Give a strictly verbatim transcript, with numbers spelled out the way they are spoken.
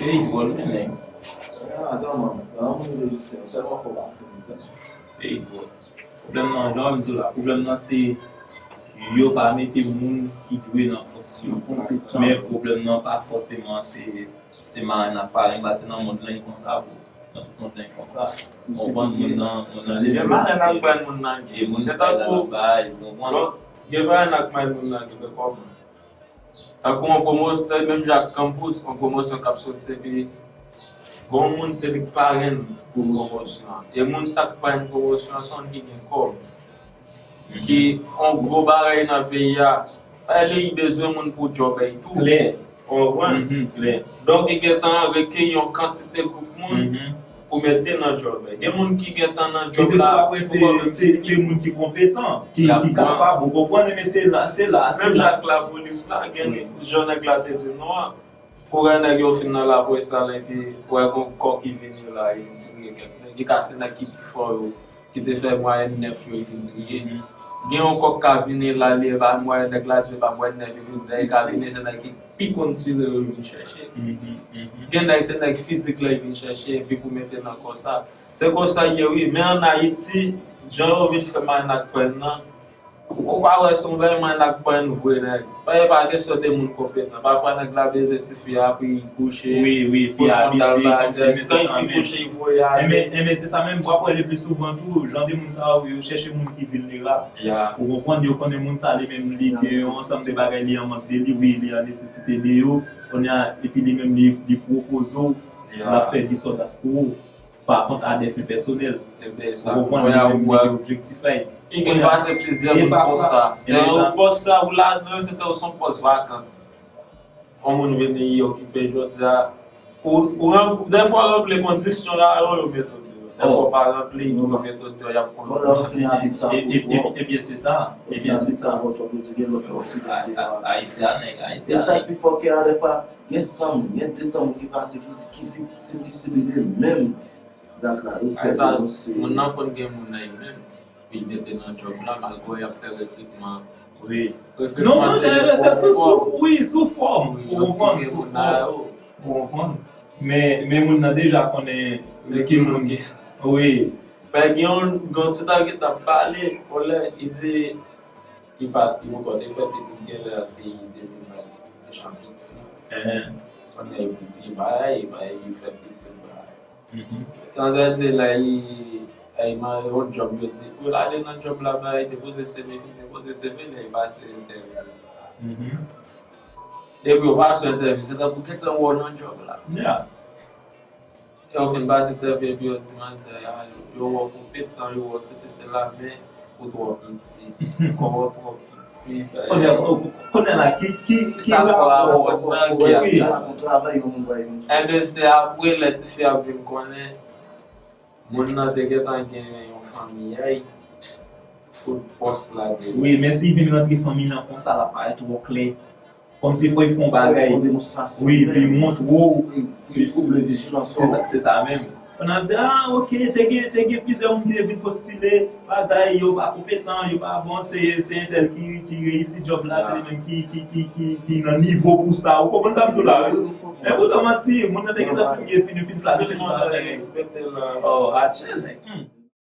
Ey, bro, nou men nèg. Ah, zanmanm, nan moun rejistè, tèlman fò pase mizè. Ey, bro. Pwoblèm nan, jan m di w la, pwoblèm nan se yo pa mete moun ki dwe nan pòs yo. Men pwoblèm nan pa fòseman se, se marenn ak parenn, paske nan mond lan e konsa, bro. Nan tout mond lan e konsa. Ou konprann, moun nan, moun nan gen marenn ak parenn, moun nan gen. E moun ki bay la bay, ou konprann? Gen marenn ak parenn, moun nan gen, men kòman? Tankou yon pwomosyon, menm jan ak kanpous, yon pwomosyon k ap soti, epi gon moun se li k parenn pwomosyon an. E moun sa k parenn pwomosyon an, se yon moun ki gen kòb, ki yon gwo bagay nan peyi a. Paske li bezwen moun pou djòb li tou. Klè. Ou konprann? Mhm, klè. Donk, li gentan rekeyi yon kantite gwoup moun pou mete nan djòb. Gen moun ki gentan nan djòb la pou kòmanse. Se, se moun ki konpetan, ki, ki kapab, ou konprann, men se la, se la, se la. Menm jan ak lapolis la, gen jan nèg la te di nou an, kourè nèg yo fin nan lapolis la, lè ki wè gon kò ki vini la, li vin touye kèk nèg. Li ka se nèg ki pi fò yo, ki te fè mwayèn nèf yo, li vin touye. Gen yon kò k ka vini la, li e pa mwayèn nèg la, di e pa mwayèn nèf, li vin, li ka vini, se nèg ki pi konn tire yo vin chèche. Gen nèg se nèg fizik la vin chèche epi pou mete nan kò sa. Se konsa l ye wi, men ann Ayiti, jan yo vin fè marenn ak parenn nan, ou pa wè se yon bèl marenn ak parenn vre nèg. Pa e pa kesyon de moun konpetan. Pafwa nèg la bezwen tifi a pou l kouche, wi, wi, pou l fè yon tal bagay. Kan fi kouche, l voye ale. Enben, enben, se sa menm, w ap wè le pli souvan tou, jan de moun sa yo, yo chèche moun ki vilnerab. Ou konprann, yo konnen moun sa li menm li gen yon ansanm de bagay li an mank de li, wi, li an nesesite de yo. Kounye a, epi li menm li, li pwopoze w, l ap fè disòd ak pou ou, pa kont a dè fen pèsonèl. Ou konprann, li menm li gen objektif la. Li gen pase plizyè moun konsa. Nan yon pòs sa ou ladan, se te yon pòs vakan. Yon moun vini okipe jodi a. Ou, ou ranp-, dèfwa ranpli kondisyon la, yo, yo mete w deyò. Dèfwa w pa ranpli, yo mete w deyò, y ap konn. Bon, lè w fin abit sa pou jwè w. Ebyen, se sa. Ebyen, se sa. Ou fin abit sa pou jwè w, yo di gen lòt pòs ki pa. Ayiti a nèg, Ayiti a nèg. E sa ki pi fò ke a, dèfwa, gen san moun, gen de san moun ki pase, ki, ki viktim, ki sibi de menm zak la, yo pèdi yon seri. Moun nan konn gen moun nan li menm. Pou l mete nan djòb la, malgre y ap fè rekritman. Wi. Non, non, se sou, sou, wi, sou fòm. Ou konprann, sou fòm. Ou konprann. Men, men moun nan deja konnen ki moun. Wi. Men gen yon, gen yon ti nèg ki t ap pale, yon lè, li di, li pa, li poko te fè pitit, gen lè aske li te vin bay ti jan piti. Konnen li bay, li bay, li fè pitit, bay. Kan sa di la, li, li mande yon djòb, yo di pou l ale nan djòb la, bay, depoze C V, li depoze C V, lè li pase entèvyou. Depi yo pase entèvyou, se tankou gentan wè w nan djòb la. Yo fin pase entèvyou, epi yo di manzè a, yo, yo wè w konpetan, yo wè w sesi, sela, men ou twò piti. Kò w twò piti. Kounye a, kounye a la, ki, ki, ki rapò? Enben, se apre lè tifi a vin konnen, moun nan te gentan gen yon fanmi, ay, fout pòs la de. Wi, men si vin rantre fanmi nan konsa, l ap parèt twò klè. Kòmsi fò l fè yon bagay. Wi, pou l montre w. Pou l twouble vijilans ou. Se sa, se sa menm. Kounye a di, ah, ok, te gen, te gen plizyè moun ki te vin postile, bagay, yo pa konpetan, yo pa bon, se, se entèl ki, ki reyisi djòb la, se li menm ki, ki, ki, ki, ki nan nivo pou sa. Ou konprann sa m di w la, wi? Epoutan, manti, moun nan te gentan fin, fin, fin planifiye tout bagay. Oh, atchè, nèg.